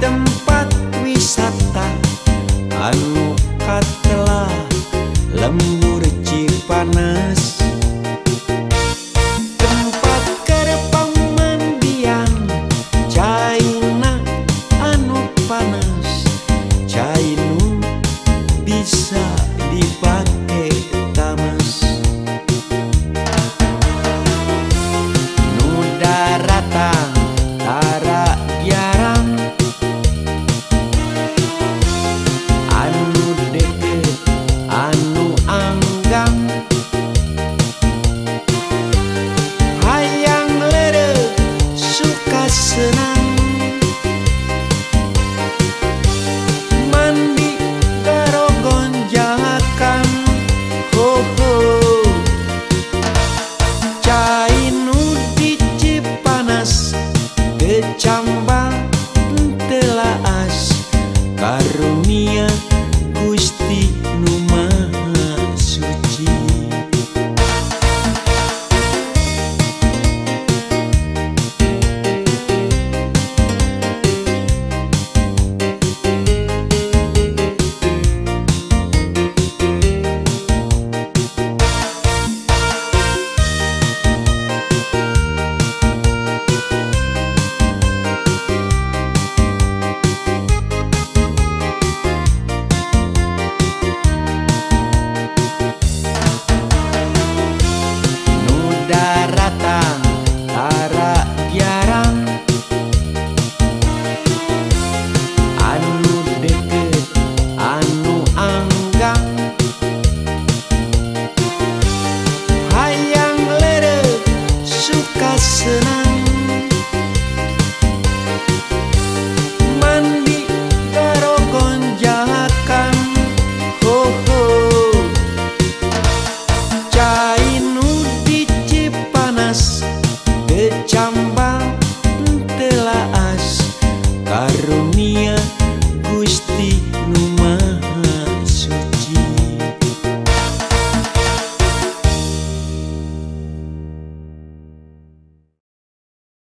Tempat wisata anu katelah lembur Cipanas. Tempat keur pamandian caina anu panas, cai nu bisa dipake tamas. Nu daratan tara jarang, anu deket anu anggang. Hayang leureut suka senang, mandi garogonjakan. Ho ho, cai nu di Cipanas teu cambang teu laas, karunia Gusti nu Maha Suci. Nu daratan tara jarang, anu deket anu anggang. Hayang leureut suka senang, mandi garogonjakan. Ho ho, cai nu di Cipanas teu cambang teu laas, karunia